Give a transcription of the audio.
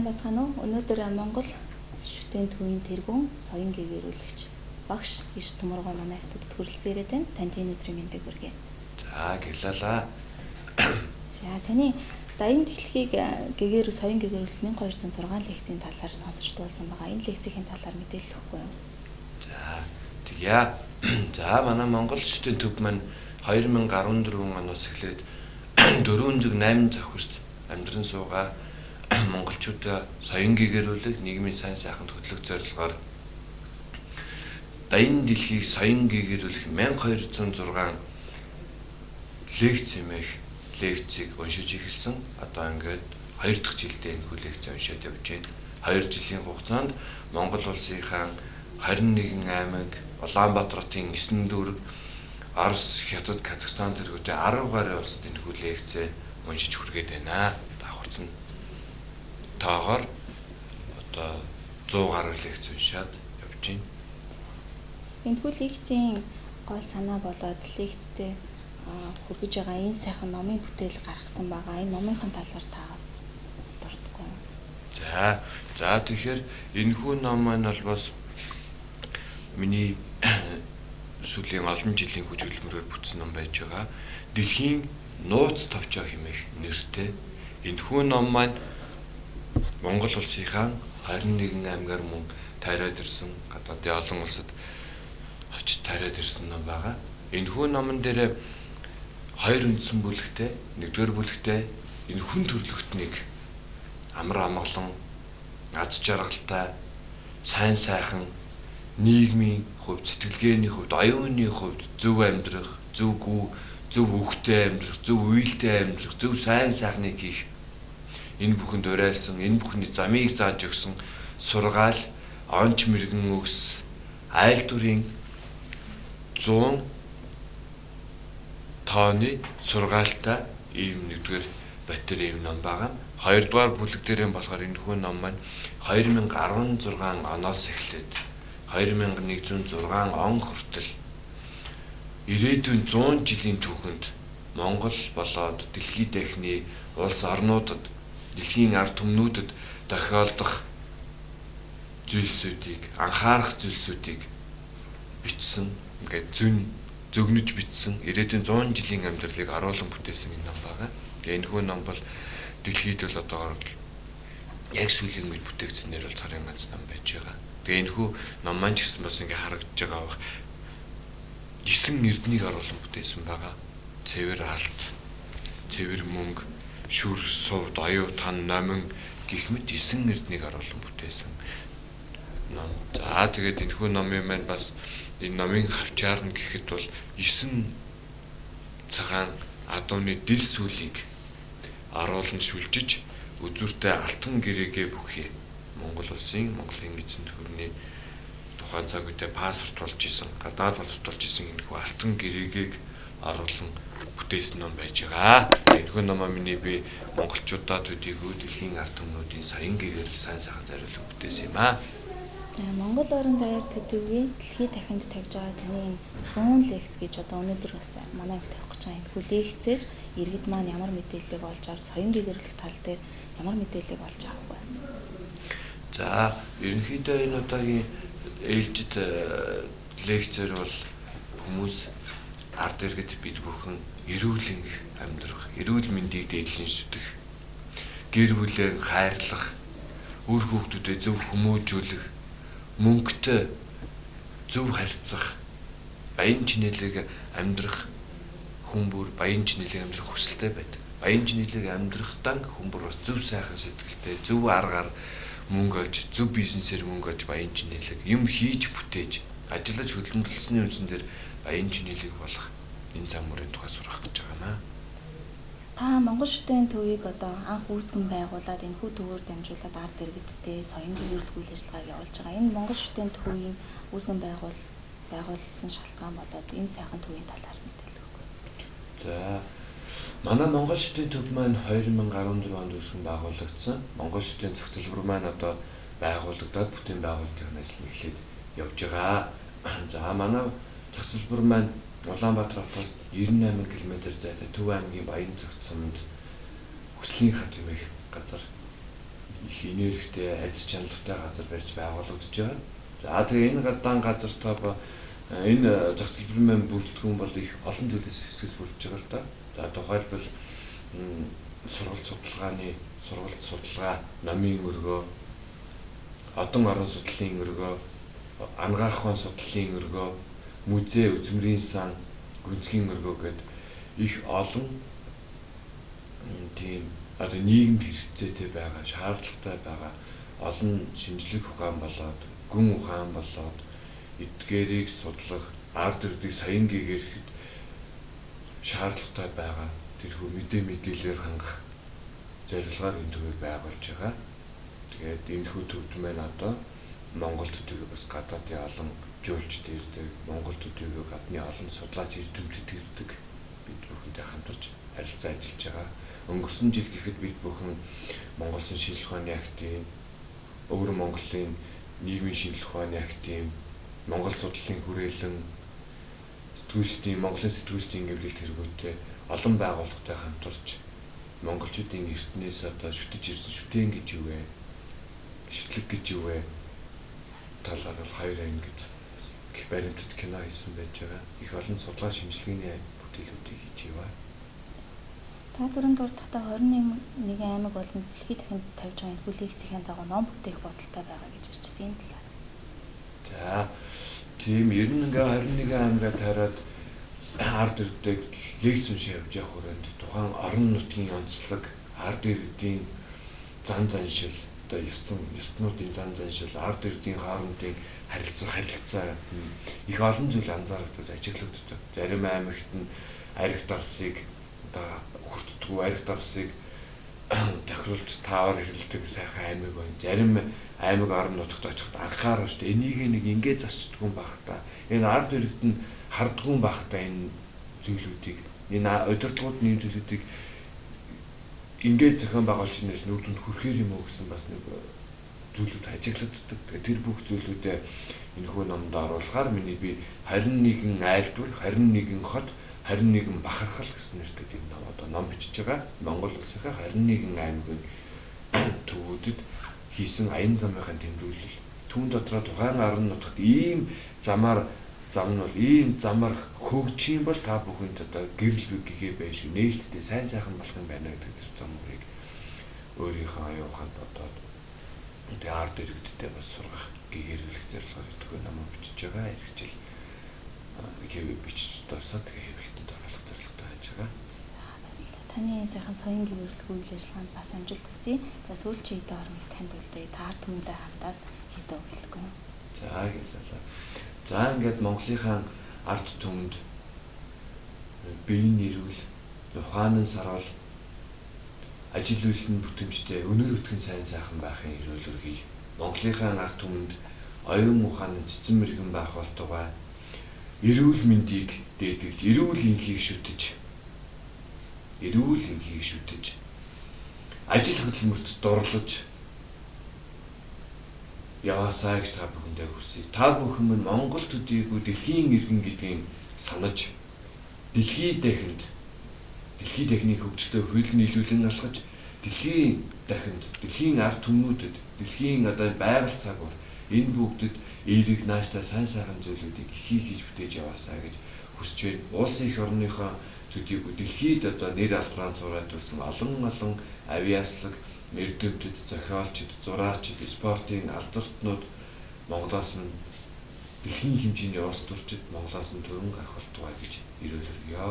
Сайн байцгаана уу? Өнөөдөр Монгол шүтэн төвийн тэргүүн соён гэгэрүүлэгч багш Иш Тумаргай манай студид хүрэлцэн ирээд байна. Танд энэ өдрийн мэндийг хүргэе. За, гэрлалаа. За, таны даян дэлхийг гэгээр соён гэгэрүүлэх 1206 лекцийн талаар сонсож дуулсан байгаа. Энэ лекцийн талаар мэдээлэл өгөхгүй юу? За, тэгье. За, манай Монгол шүтэн төв маань 2014 оноос эхлээд 408 зохист амьдран суугаа монголчуудаа соён гэгэрүүлэх, нийгмийн сайн сайханд хөтлөх зорилгоор даян дэлхийг соён гэгэрүүлэх 1206 лекц хэмээх лекцийг уншиж эхэлсэн. Одоо ингээд 2 дахь жилдээ энэхүү лекц уншаад явж байна. 2 жилийн хугацаанд Монгол улсынхаа 21 аймаг, Улаанбаатар хотын 9 дүүрэг, Орос, Хятад, Казахстан тэргүүтээ 10 гаруй улсад энэхүү лекцээ уншиж хүргээд байна. Давхарцсан тоогоор одоо 100 гаруй лекц уншаад явж байна. Энэхүү лекцийн гол санаа болоод лекцтэй хүргэж байгаа энэ сайхан номын бүтээл гаргасан байгаа. Энэ номынхон талаар та бас дурдахгүй юу? За, тэгэхээр энэхүү ном маань бол бас миний сүүлийн олон жилийн хүч хөдөлмөрөөр бүтсэн ном байж байгаа. Дэлхийн нууц товчоо хэмээх нэртэй энэхүү ном маань Монгол улсынхаа 21 аймгаар мөн тайраад ирсэн, гадаадын олон улсад очиж тайраад ирсэн ном байгаа. Энэхүү номон дээр хоёр үндсэн бүлэгтэй, нэгдүгээр бүлэгтээ энэ хүн төрлөختнийг амар амгалан, аз жаргалтай, сайн сайхан нийгмийн хувьд, сэтгэлгээний хувьд, оюуны хувьд зөв амьдрах, зөв гүү, зөв үхтэй амьдрах, зөв үеэлтэй амьдрах, зөв сайн сайхныг хийх энэ бүхэнд уриалсан, энэ бүхний замыг зааж өгсөн сургаал, онч мэрэгэн өгс, айлдварын 100 тооны сургаалтай ийм нэгдүгээр батар ийм ном байгаа. Хоёрдугаар бүлэг дээр нь болохоор энэхүү ном маань 2016 оноос эхлээд 2106 он хүртэл ирээдүйн 100 жилийн түүхэнд Монгол болоод дэлхийд дахны улс орнуудад, дэлхийн ард түмнүүдэд тохиолдох зүйлсүүдийг, анхаарах зүйлсүүдийг бичсэн, ингээд зүүн зөгнөж бичсэн, ирээдүйн 100 жилийн амьдралыг оруулан бүтээсэн энэ ном байгаа. Тэгээ энэхүү ном бол дэлхийд бол одоогоор яг сүүлийн үед бүтээгдсэнээр бол цорын ганц ном байж байгаа. Тэгээ энэхүү ном маань ч гэсэн бас ингээ харагдаж байгаа бах. 9 эрднийг оруулан бүтээсэн байгаа. Цэвэр алт, цэвэр мөнгө, шүр, сувд, оюу, тан, номин гэх мэт 9 эрднийг оруулан бүтээсэн ном. За, тэгээд энэхүү номын маань бас энэ номын хавчаар нь гэхэд бол 9 цагаан адууны дил сүлийг оруулан шүлжиж үзүүртэй алтан гэрээгээ бүхий Монгол улсын, Монголын эзэнт гүрний тухайн цаг үедээ паспорт болж исэн, гадаад паспорт болж исэн энэхүү алтан гэрээгийг оруулан бүтээсэн ном байж байгаа. Энэхүү номоо миний би монголчуудаа төдийгүй дэлхийн ард түмнүүдийн соён гэгэрэл сайн сайхан зориулан бүтээсэн юм аа. Монгол орон даяар төдийгүй дэлхийд дахинд тавьж байгаа таны энэ 100 лекц гэж одоо өнөөдөр бас манай их тавих гэж байгаа энэхүү лекцээр иргэд маань ямар мэдээллийг олж авч соён гэгэрлэх тал дээр ямар мэдээллийг олж авах вэ? За, ерөнхийдөө энэ удаагийн ээлжид лекцээр бол хүмүүс ард иргэд бид бүхэн эрүүл амьдрах, эрүүл мэндийг дээдлэн шүтэх, гэр бүлээ хайрлах, үр хүүхдүүдэд зөв хүмүүжүүлэх, мөнгөтэй зөв харьцах, баян чинэлэг амьдрах хүн бүр баян чинэлэг амьдрах хүсэлтэй байдаг. Баян чинэлэг амьдрахтаа хүн бүр бас зөв сайхан сэтгэлтэй, зөв аргаар мөнгө олж, зөв бизнесээр мөнгө олж баян чинэлэг юм хийж бүтээж, ажиллаж хөдөлмөрлөсний үндсэн дээр баян чинэлэг болох энэ зам мөрийн тухай сурах гэж байгаа юм аа. Та Монгол шүтэн төвийг одоо анх үүсгэн байгуулад энэхүү төвөөр дамжуулаад ард иргэдтэй соён гэгэрүүлэх үйл ажиллагааг явуулж байгаа. Энэ Монгол шүтэн төвийн үүсгэн байгуулсан шалтгаан болоод энэ сайхан төвийн талаар мэдээлэл өгөх. За, манай Монгол шүтэн төв маань 2014 онд үүсгэн байгуулагдсан. Монгол шүтэн зах зээлбэр маань одоо байгуулагдаад бүтэн байгуулалтын ажил нь эхлээд явж байгаа. За, манай зах зээлбэр маань Улаанбаатар хотоос 98 км зайтай Төв аймгийн Баян зогт сумд Хүслийн хат хэмээх газар их энергитэй, адис чанартай газар барьж байгуулагдаж байгаа. За тэгээ энэ дан газар та энэ зах зээл маань бүрэлдэхүүн бол их олон зүйлээс хэсгээс бүрдэж байгаа л да. За тухайлбал сургалт судалгааны сургалт судалгаа, намын өргөө, одон орон судлалын өргөө, ангаах ухаан судлалын өргөө, музей, үзмрийн сан, гүнзгийн өргөө гээд их олон тийм одоо нийгэмд хэрэгцээтэй байгаа, шаардлагатай байгаа олон шинжлэх ухаан болоод, гүн ухаан болоод эдгээрийг судлах, ард иргэдийг саян гэгэрхэд шаардлагатай байгаа тэрхүү мэдээлэлээр хангах зорилгоор энэ төвийг байгуулж байгаа. Тэгээд энэхүү төвд маань одоо Монгол төдийгүй бас гадаадын олон жуулчид ирдэг, Монгол төдийгүй гадны олон судлаач эрдэмтэд ирдэг. Бид бүхэнтэй хамтарч харилцаа ажиллаж байгаа. Өнгөрсөн жил гэхэд бид бүхэн Монголын шинжлэх ухааны актын, өвөр Монголын нийгмийн шинжлэх ухааны актын, Монгол судлалын хүрээлэн, сэтгүүлчдийн Монголын сэтгүүлчдийн гэвлэлт тэргүүтэй олон байгууллагатай хамтарч монголчуудын эртнээс одоо шүтэж ирсэн шүтэн гэж юу вэ? Шүтлэг гэж юу вэ? Талаар бол хоёр ангид их баримтат кино хийсэн байж байгаа. Их олон судалгаа шинжилгээний бүтээлүүдийг хийж яваа. Та дөрөнд дурдахдаа 21 аймаг болон дэлхийд дахинд тавьж байгаа энэхүү лекцийн дагуу ном бүтээх бодолтой байгаа гэж ярьжсэн энэ талаар. За тийм ер нь ингээ 21 аймгаа тариад ард иргэдэг лекц уншиж явж явах хүрээнд тухайн орон нутгийн онцлог, ард иргэдийн зан заншил, одоо ёснуудын зан заншил, ард иргэдийн хоорондын харилцаа их олон зүйл анзаарагдаж ажиглагддаг. Зарим аймагт нь арх дарсыг одоо хүртдэггүй, арх дарсыг тохируулж таавар хэрэглэдэг сайхан аймаг байна. Зарим аймаг орон нутагт очиход анхаарал шүү дээ. Энийг нэг ингэ засчдгүй байх та. Энэ ард иргэд нь хардггүй байх та энэ зүйлүүдийг, энэ удирдлагууд нь энэ зүйлүүдийг ингээд зохион байгуулж нэрс үр дүнд хүрэхээр юм уу гэсэн бас нэг зүйлүүд ажиглагддаг. Тэгээ тэр бүх зүйлүүдээ энэхүү номд оруулахаар миний би 21 айлдвар, 21 хот, 21 бахархал гэсэн нэртэй тийм ном одоо ном бичиж байгаа. Монгол улсынхаа 21 аймгийн төвүүдэд хийсэн аян замынхаа тэмдэглэл. Түүн дотроо тухайн орон нутагт ийм замаар зам нь бол ийм замаар хөгжих юм бол та бүхэнд одоо гэрэл гэгээ байх шиг нээлттэй сайн сайхан болох юм байна гэдэг тэр зам мөрийг өөрийнхөө оюун ухаанд бодоод тэгээ ард иргэдтэй бас сургах гэгэрэлэх зорилгоор идэвхтэй ном бичиж байгаа. Ирэх жил гэвэ бичиж дуусаад тэгээ хэвлэлтэнд оруулах зорилготой байж байгаа. За баярлалаа. Таны энэ сайхан соён гэгэрэлэх үйл ажиллагаанд бас амжилт хүсье. За сүүлчийн хэдэн хормыг танд үлдээе. Та ард түмэндээ хандаад хэдэн үг хэлэхгүй юу? За баярлалаа. За ингээд Монголынхаа ард түмэнд биеийн эрүүл, ухаан нь саруул, ажил үйлс нь бүтэмжтэй, өнөр өтгөн сайн сайхан байхын эрүүл өргөе. Монголынхаа ард түмэнд оюун ухаан нь цэцэн мэрэгэн байх болтугай. Эрүүл мэндийг дээдэлж, эрүүл энхийг шүтэж, ажил хөдөлмөрт дурлаж яваасаа гэж та бүхэндээ хүсье. Та бүхэн минь Монгол төдийгүй дэлхийн иргэн гэдгийг санаж, дэлхий дахинд, дэлхий дахины хөгжилтэй хөл нийлүүлэн алхаж, дэлхийн дахинд, дэлхийн ард түмнүүдэд, дэлхийн одоо байгаль цаг ур энэ бүгдэд эерэг нааштай сайн сайхан зүйлүүдийг хий хийж бүтээж яваасаа гэж хүсэж байна. Улс их орныхоо төдийгүй дэлхийд одоо нэр алдрaan цураатулсан олон авиаслаг эрдэмтэд, зохиолчид, зураачид, спортын алдартнууд Монголоос нь дэлхийн хэмжээний улс төрчид Монголоос нь төрөн гарах болтугай гэж эрүүл өргөё.